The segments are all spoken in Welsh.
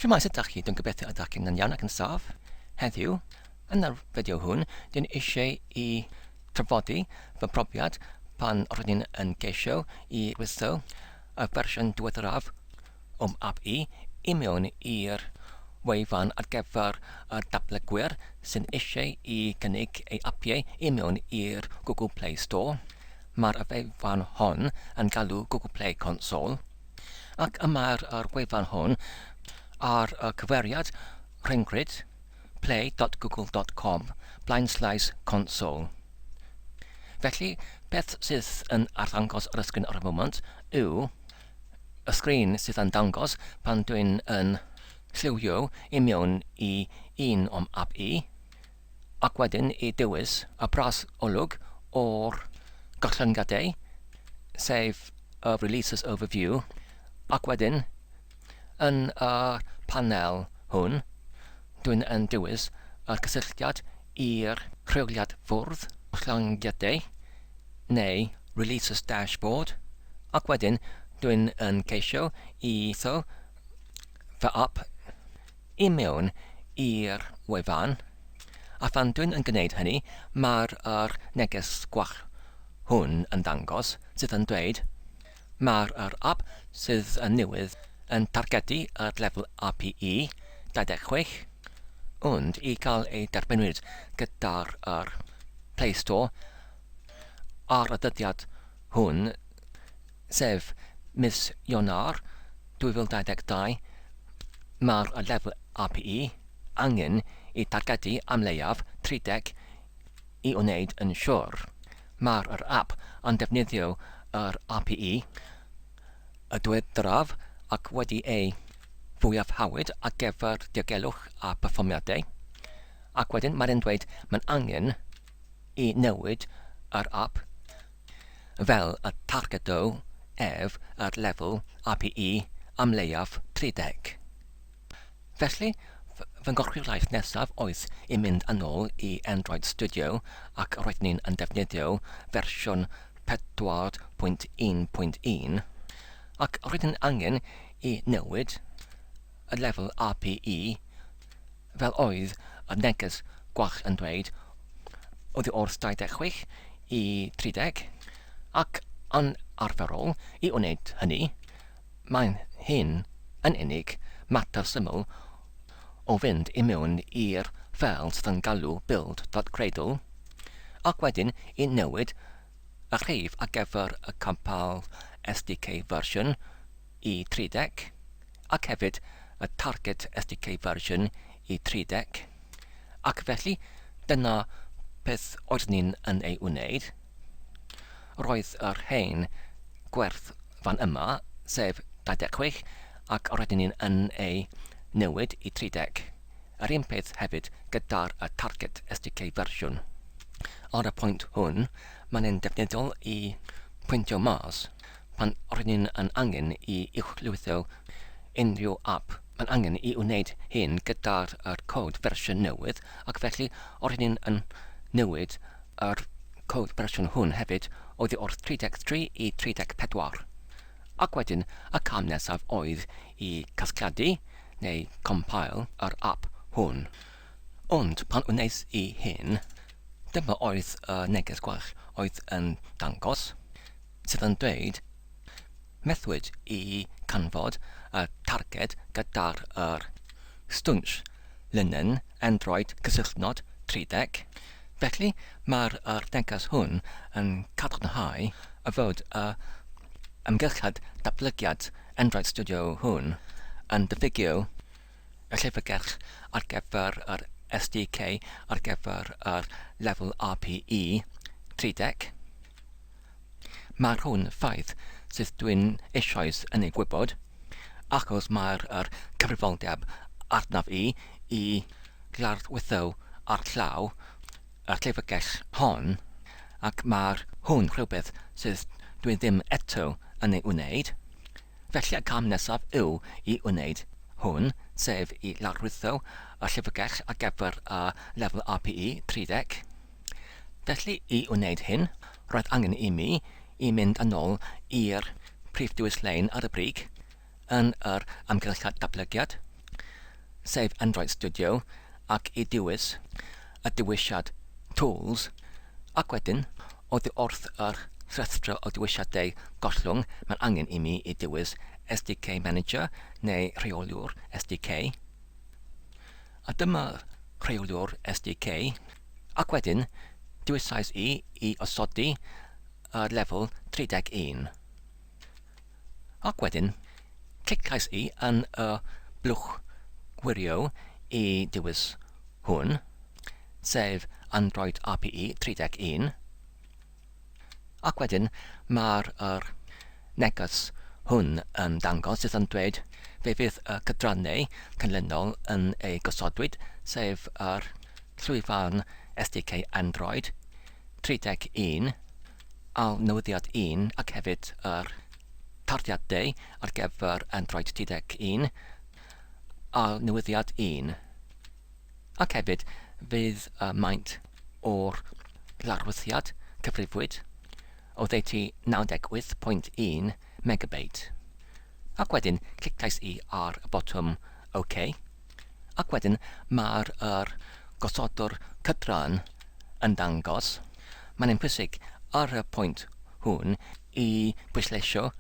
Shwmae, sut dach chi? Dwi'n gobeithio y dach chi'n yn iawn ac yn saff. Heddiw, yn yr fideo hwn, dwi'n eisiau i trafodi fy mhrofiad pan roeddwn i'n yn ceisio i weithio y fersiwn diweddaraf o'm app i i mewn i'r wefan ar gyfer y datblygwyr sy'n eisiau i gynnig eu apiau i mewn i'r Google Play Store. Mae'r wefan hon yn galw Google Play Console. Ac y mae'r yr wefan hwn ar y cyfeiriad rhyngrwyd play.google.com blaenslaes console. Felly, beth sydd yn arddangos ar y sgrin ar y foment yw y sgrin sydd yn dangos pan dwi'n yn lliwio i mewn i un o'm app i, ac wedyn i dewis y bras olwg o'r gollyngiadau, sef y Releases Overview, ac wedyn yn y panel hwn dwi'n yn dewis y cysylltiad i'r rheoliad fwrdd gollyngiadau neu Releases Dashboard, ac wedyn dwi'n yn ceisio i fy app i mewn i'r wefan, a phan dwi'n yn gwneud hynny, mae'r yr neges gwall hwn yn dangos, sydd yn dweud, Mae'r yr ap sydd yn newydd yn targedu yr lefel API 26, ond i gael ei derbyniwyd gyda'r yr Play Store ar y dyddiad hwn, sef mis Ionawr 2022, mae'r lefel API angen i dargedu am leiaf 30 i wneud yn siwr mae'r yr ap yn defnyddio yr API y diweddaraf ac wedi ei fwyafhawyd ar gyfer diogelwch a perfformiadau. Ac wedyn mae'n dweud mae'n angen i newid yr ap fel y targedo ef ar lefel API am leiaf 30. Felly, fy ngorchwyliaeth nesaf oedd i mynd yn ôl i Android Studio ac roeddwn i'n yn defnyddio fersiwn 4.1.1 ac roeddwn angen i newid y lefel API fel oedd y neges gwall yn dweud, oddi wrth 26 i 30, ac yn arferol i wneud hynny, mae'n hyn yn unig mater syml o fynd i mewn i'r ffeil sydd yn galw build.gradle, ac wedyn i newid y rhif ar gyfer y compile SDK version i 30, ac hefyd y target SDK version i 30, ac felly dyna beth oeddwn ni'n yn ei wneud. Roedd yr hen gwerth fan yma, sef 26, ac roeddwn ni'n yn ei newid i 30. Yr un peth hefyd gyda'r y target SDK fersiwn. Ar y pwynt hwn, mae'n yn defnyddiol i pwyntio mas Pan rydyn yn angen i uwchlwytho unrhyw ap, mae'n angen i wneud hyn gyda'r yr cod fersiwn newydd ac felly rydyn yn newid yr cod fersiwn hwn hefyd oddi wrth 33 i 34. Ac wedyn y cam nesaf oedd i casgliadu neu compile yr ap hwn. Ond pan wnes i hyn, dyma oedd y neges gwell oedd yn dangos. sydd yn dweud, Methwyd i canfod y targed gyda'r yr stwnsh linen Android cysylltnod 30. Felly, mae'r yr neges hwn yn cadarnhau y fod y ymgyrchiad datblygiad Android Studio hwn yn diffygio y llyfrgell ar gyfer yr SDK ar gyfer yr lefel API 30. Mae'r hwn ffaith sydd dwi'n eisoes yn ei gwybod, achos mae'r yr cyfrifoldeb arnaf i i glarwytho ar llaw y llyfrgell hon, ac mae'r hwn rhywbeth sydd dwi ddim eto yn ei wneud. Felly y cam nesaf yw i wneud hwn, sef i lawrlwytho y llyfrgell ar gyfer y lefel RPE 30. Felly, i wneud hyn, roedd angen i mi i mynd yn ôl i'r prif dewis lein ar y brig yn yr amgylchiad datblygiad. sef Android Studio, ac i dewis y dewisiad Tools, ac wedyn oddi wrth yr rhestr o dewisiadau gollwng mae'n angen i mi i dewis SDK Manager neu Rheolwr SDK. A dyma Rheolwr SDK, ac wedyn dewisais i i osodi y lefel 31. Ac wedyn, clicais i yn y blwch gwirio i dewis hwn, sef Android RPE 31. Ac wedyn, mae'r yr neges hwn yn dangos sydd yn dweud fe fydd y cydrannau canlynol yn ei gosodwyd, sef yr llwyfan SDK Android 31, Al newyddiad 1 ac hefyd yr tarddiadau ar gyfer Android 31, Al newyddiad 1. Ac hefyd fydd y maint o'r larwythiad cyfrifwyd oddeutu 98.1 megabeit. Ac wedyn cliciais i ar y botwm OK. Ac wedyn mae'r yr gosodwr cydran yn dangos. Mae'n pwysig ar y pwynt hwn i bwysleisio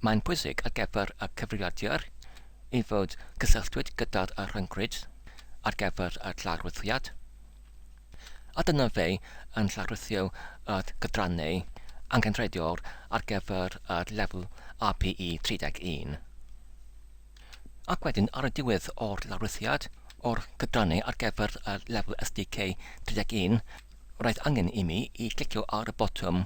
mae'n pwysig ar gyfer y cyfrifiadur i fod cysylltwyd gyda'r rhyngrwyd ar gyfer y llarwythiad. A dyna fe yn llarwythio y cydrannau angenrheidiol ar gyfer y lefel RPE 31. Ac wedyn ar y diwedd o'r lawrlwythiad o'r cydrannau ar gyfer y lefel SDK 31, roedd angen i mi i glicio ar y botwm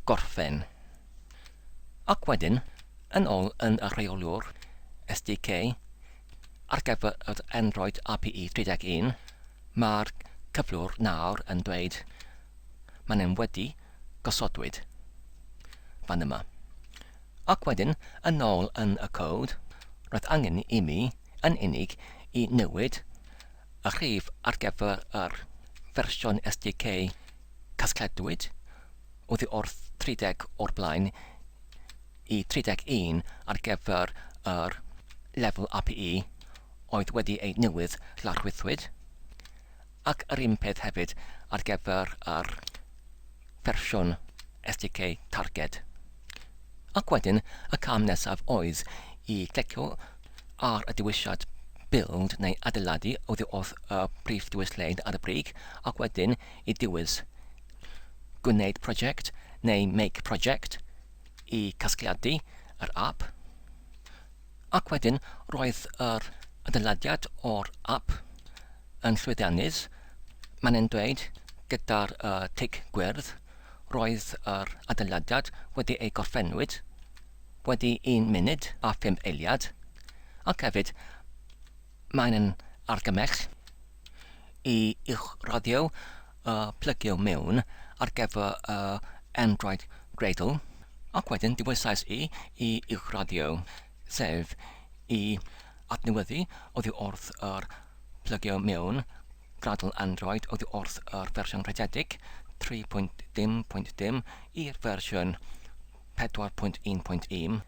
Gorffen. Ac wedyn, yn ôl yn y rheolwr SDK ar gyfer yr Android RPE 31, mae'r cyflwr nawr yn dweud Mae'n en wedi gosodwyd fan yma. Ac wedyn, yn ôl yn y cod, roedd angen i mi yn unig i newid y rhif ar gyfer yr fersiwn SDK casgledwyd oddi wrth 30 o'r blaen i 31 ar gyfer yr lefel API oedd wedi ei newydd lawrlwythwyd, ac yr un peth hefyd ar gyfer yr fersiwn SDK targed. Ac wedyn, y cam nesaf oedd i glicio ar y dewisiad Build neu Adeiladu oddi wrth y prif ddewislen ar y brig, ac wedyn i dewis Gwneud Prosiect neu Make Project i casgliadu yr app. Ac wedyn roedd yr adeiladiad o'r app yn llwyddiannus. Mae'n e'n dweud gyda'r uh, tic gwyrdd, roedd yr adeiladiad wedi ei gorffennwyd wedi 1 munud a 5 eiliad, ac hefyd mae'n yn argymell i uwchraddio y plygio mewn ar gyfer y Android Gradle, ac wedyn dewisais i i uwchraddio, sef i adnewyddu oddi wrth yr plygio mewn Gradle Android oddi wrth yr fersiwn rhededig 3.dim.dim i'r fersiwn 4.1.1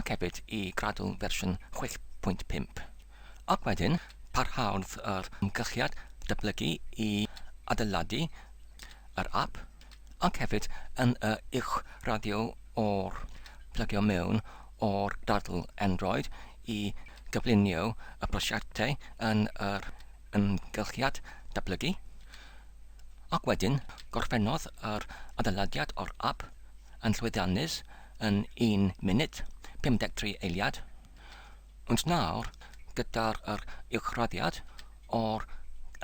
ac hefyd i Gradle fersiwn 6.5. Ac wedyn, parhaodd yr ymgyrchiad datblygu i adeiladu yr ap, ac hefyd yn y uwchraddio o'r plygio mewn o'r dadl Android i gyflunio y prosiectau yn yr ymgyrchiad datblygu. Ac wedyn, gorffennodd yr adeiladiad o'r ap yn llwyddiannus yn 1 munud 53 eiliad. Ond nawr, gyda'r yr uwchraddiad o'r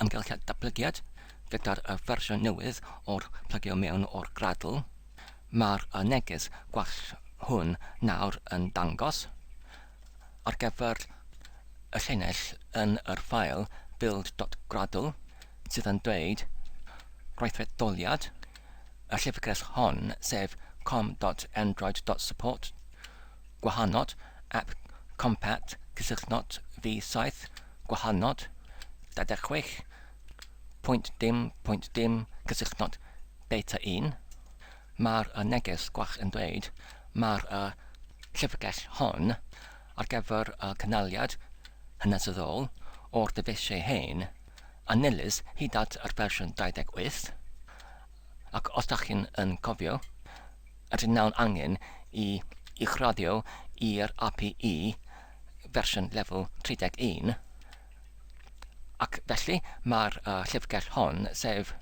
amgylchiad datblygiad, gyda'r y fersiwn newydd o'r plygio mewn o'r Gradle, mae'r y neges gwall hwn nawr yn dangos ar gyfer y llinell yn yr ffael build.gradle sydd yn dweud gweithredoliad y llyfrgell hon, sef com.android.support gwahanod, app compat cysylltnod v7 gwahanod, 26 pwynt dim pwynt dim cysylltnod beta 1. Mae'r y neges gwall yn dweud mae'r y llyfrgell hon ar gyfer y cynaliad hanesyddol o'r dyfeisiau hen annilys hyd at yr fersiwn 28, ac os dach chi'n yn cofio, rydyn nawr angen i uwchraddio i'r APE fersiwn lefel 31, ac felly mae'r llyfrgell hon, sef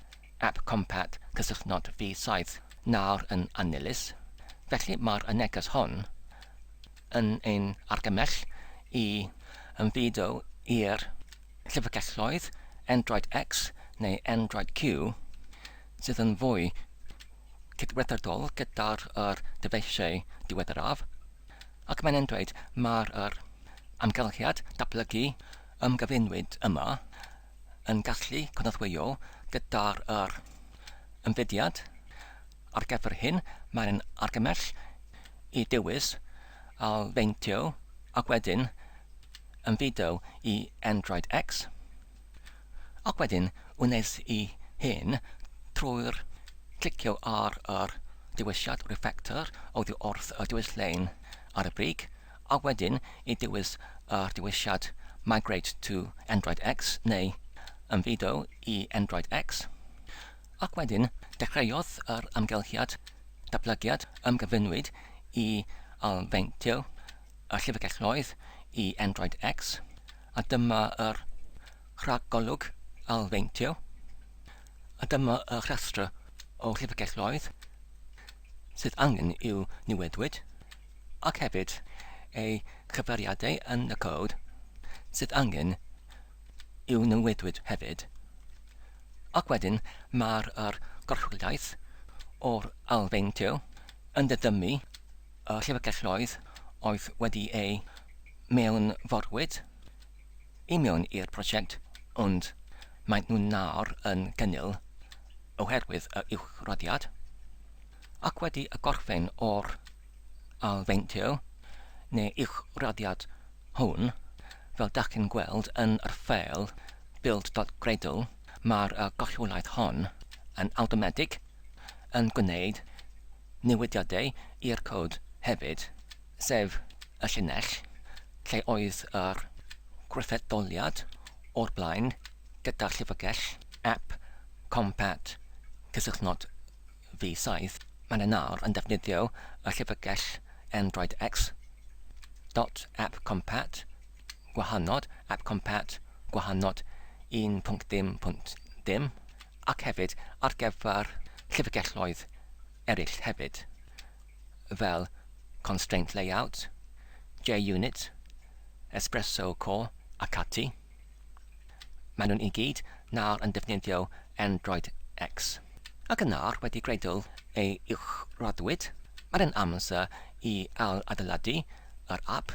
App Compat cysylltnod V7, nawr yn annilys. Felly mae'r neges hon yn ein argymell i ymfudo i'r llyfrgelloedd Android X neu Android Q sydd yn fwy cydweithredol gyda'r yr dyfeisiau diweddaraf, ac mae'n yn dweud mae'r yr amgylchiad datblygu ymgyfunwyd yma yn gallu cynorthwyo gyda'r yr ymfudiad. Ar gyfer hyn, mae'n argymell i dewis ailfeintio ac wedyn ymfudo i Android X. Ac wedyn wnes i hyn trwy'r clicio ar yr dewisiad Refactor oddi wrth y dewislein ar y brig, a wedyn i dewis yr dewisiad Migrate to Android X neu ymfudo i Android X. Ac wedyn, dechreuodd yr amgylchiad datblygiad ymgyfunwyd i ailfeintio y llyfrgelloedd i Android X, a dyma yr rhagolwg ailfeintio, a dyma y rhestr o llyfrgelloedd sydd angen i'w newidwyd, ac hefyd eu cyfeiriadau yn y cod sydd angen i'w newidwyd hefyd. Ac wedyn mae'r yr gorchwyliaeth o'r ailfeintio yn diddymu y llyfrgelloedd oedd wedi eu mewnforwyd i mewn i'r prosiect ond maen nhw nawr yn gynnil oherwydd y uwchraddiad. Ac wedi y gorffen o'r ailfeintio neu uwchraddiad hwn, fel dach chi'n gweld yn yr ffeil build.gradle, mae'r gorchwyliaeth hon yn awtomatig yn gwneud newidiadau i'r cod hefyd, sef y llinell lle oedd yr gweithredoliad o'r blaen gyda'r llyfrgell app compat cysylltnod V7, mae yna nawr yn defnyddio y llyfrgell Android X dot app compat gwahanod app compat gwahanod 1.dim.dim ac hefyd ar gyfer llyfrgelloedd eraill hefyd, fel Constraint Layout, JUnit, Espresso Core ac ati. Maen nhw'n i gyd nawr yn defnyddio Android X. Ac yn nawr wedi greidl ei uwchraddwyd, mae'n yn amser i ail-adeiladu yr app,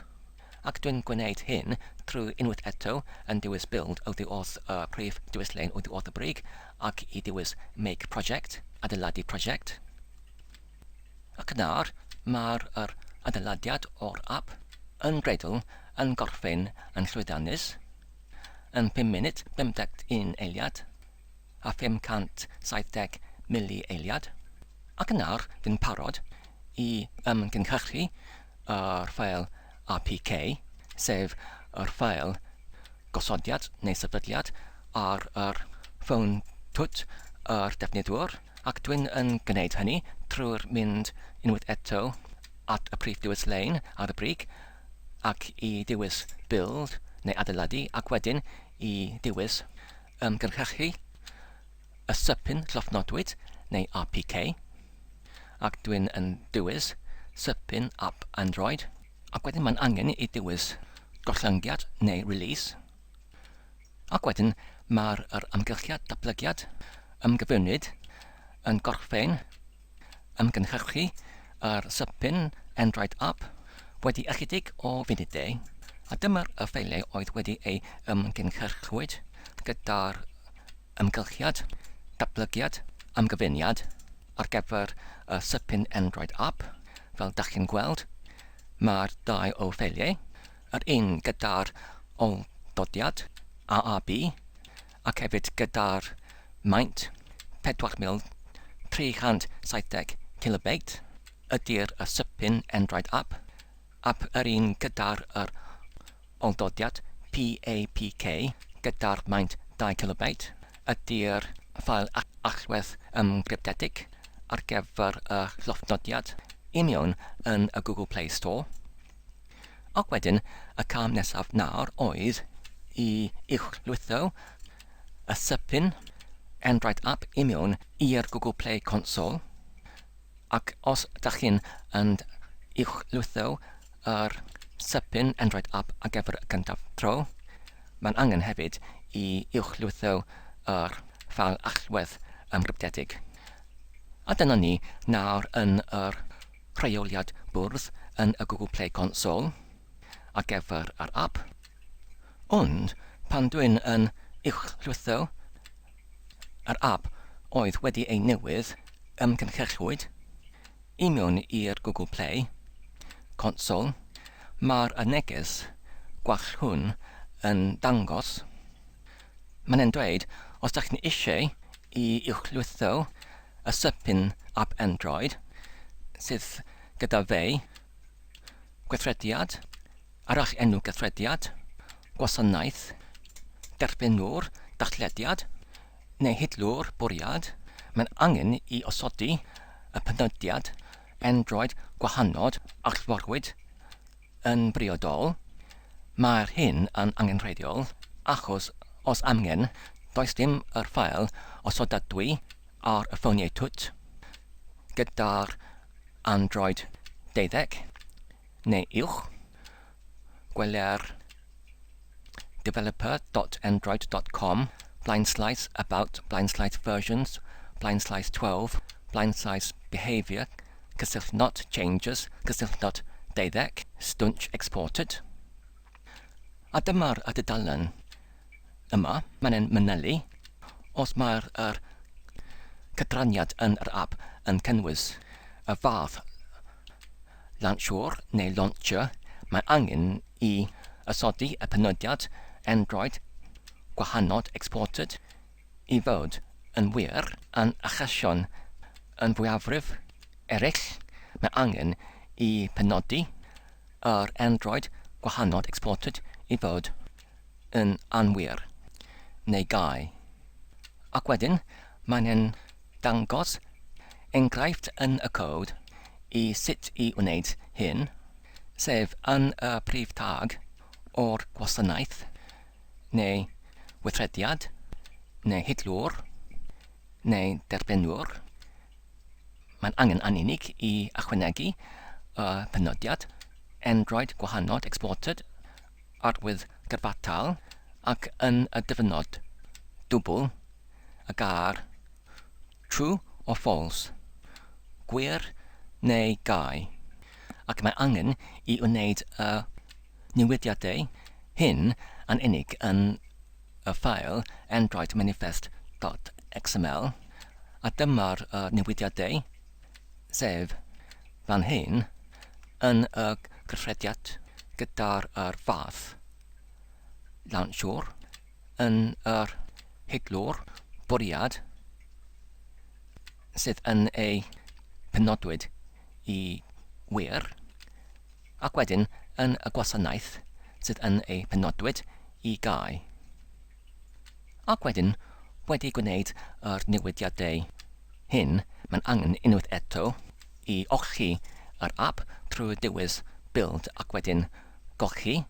ac dwi'n gwneud hyn trwy unwaith eto yn dewis Build oddi wrth y prif dewislen oddi wrth y brig ac i dewis Make Project, Adeiladu Prosiect. Ac nawr mae'r yr adeiladiad o'r app yn greidl yn gorffen yn llwyddiannus yn 5 munud 51 eiliad a 570 mili eiliad. Ac yn nawr fi'n parod i ymgynhyrchu yr ffeil APK, sef yr ffeil gosodiad neu sefydliad ar yr ffôn twt yr defnyddwr, ac dwi'n yn gwneud hynny trwy'r mynd unwaith eto at y prif dewis lein ar y brig ac i dewis build neu adeiladu ac wedyn i dewis ymgynhyrchu y sypyn llofnodwyd neu APK ac dwi'n yn dewis sypyn app Android ac wedyn mae'n angen i dewis gollyngiad neu release ac wedyn mae'r yr amgylchiad datblygiad ymgyfynwyd yn gorffen ymgynhyrchu yr sypyn Android app wedi ychydig o funudau a dyma'r y ffeiliau oedd wedi ei ymgynhyrchwyd gyda'r ymgylchiad datblygiad amgyfyniad ar gyfer y sypyn Android app. Fel dach chi'n gweld, mae'r dau o ffeiliau, yr un gyda'r ôl-ddodiad AAB ac hefyd gyda'r maint 4370 kilobeit, ydy'r y sypyn Android app, ap yr un gyda'r yr ôl-ddodiad PAPK. gyda'r maint 2 kilobyte ydy'r ffael allwedd ymgryptedig ar gyfer y llofnodiad i mewn yn y Google Play Store. Ac wedyn, y cam nesaf nawr oedd i uwchlwytho y sypyn Android app i mewn i'r Google Play Console. Ac os dach chi'n yn uwchlwytho yr sypyn Android app ar gyfer y cyntaf tro, mae'n angen hefyd i uwchlwytho yr ffael allwedd ymgryptedig. A dyna ni nawr yn yr rheoliad bwrdd yn y Google Play Console ar gyfer yr app. Ond pan dwi'n yn uwchlwytho yr app oedd wedi ei newydd ymgynhyrchwyd i mewn i'r Google Play Console, mae'r y neges gwall hwn yn dangos. Mae'n e'n dweud, os dach chi'n eisiau i uwchlwytho y sypyn app Android sydd gyda fe gweithrediad, arall enw gweithrediad, gwasanaeth, derbynnwr, darllediad, neu hidlwr bwriad, mae'n angen i osodi y penodiad Android gwahanod allforwyd yn briodol. Mae'r hyn yn angenrheidiol achos os angen, does dim yr ffael osodadwy ar y ffoniau twt gyda'r Android 12 neu uwch. Gweler developer.android.com blaenslaes about blaenslaes versions blaenslaes 12 blaenslaes behavior cysylltnod changes cysylltnod 12 stwnsh exported. A dyma'r y dudalen yma, mae'n e'n manylu os mae'r yr cydraniad yn yr app yn cynnwys y fath lansiwr neu launcher, mae angen i ysodi y penodiad Android gwahanod exported i fod yn wir yn achosion yn fwyafrif eraill, mae angen i penodi yr Android gwahanod exported i fod yn anwir neu gau. Ac wedyn, mae'n e'n dangos enghraifft yn y cod i sut i wneud hyn, sef yn y prif tag o'r gwasanaeth neu weithrediad neu hidlwr neu derbynnwr. Mae'n angen yn unig i ychwanegu y penodiad Android gwahanol exported arwydd gyfatal ac yn y dyfynod dwbl y gair true or false, gwir neu gau, ac mae angen i wneud y newidiadau hyn yn unig yn y ffael Android manifest.xml, a dyma'r newidiadau, sef fan hyn, yn y gweithrediad gyda'r yr fath lawnsiwr yn yr hidlwr bwriad sydd yn ei penodwyd i wir, ac wedyn yn y gwasanaeth sydd yn ei penodwyd i gau. Ac wedyn, wedi gwneud yr newidiadau hyn, mae'n angen unwaith eto i olchi yr app trwy dewis Build ac wedyn Golchi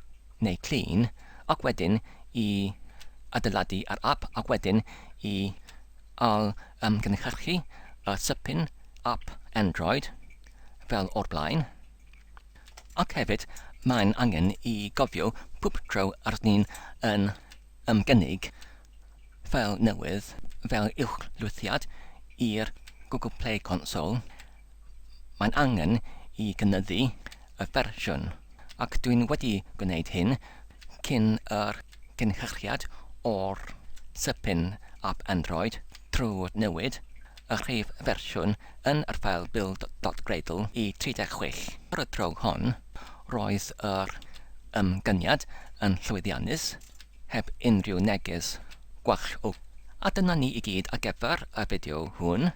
neu Clean, ac wedyn i adeiladu yr app ac wedyn i ail-ymgynhyrchu y sypyn app Android fel o'r blaen. Ac hefyd, mae'n angen i gofio pob tro yr ni'n yn ymgynnig ffeil newydd fel uwchlwythiad i'r Google Play Console, mae'n angen i gynyddu y fersiwn, ac dwi'n wedi gwneud hyn cyn yr cynhyrchiad o'r sypyn app Android trwy newid y rhif fersiwn yn yr ffael build.gradle i 36. Ar y tro hon, roedd yr ymgyniad yn llwyddiannus, heb unrhyw neges gwall o. A dyna ni i gyd ar gyfer y fideo hwn.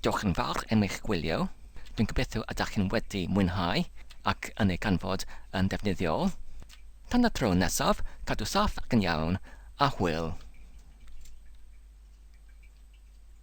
Diolch yn fawr am eich gwylio. Dwi'n gobeithio ydych chi'n wedi mwynhau ac yn ei canfod yn ddefnyddiol. Tan y tro nesaf, cadw saff ac yn iawn, a hwyl.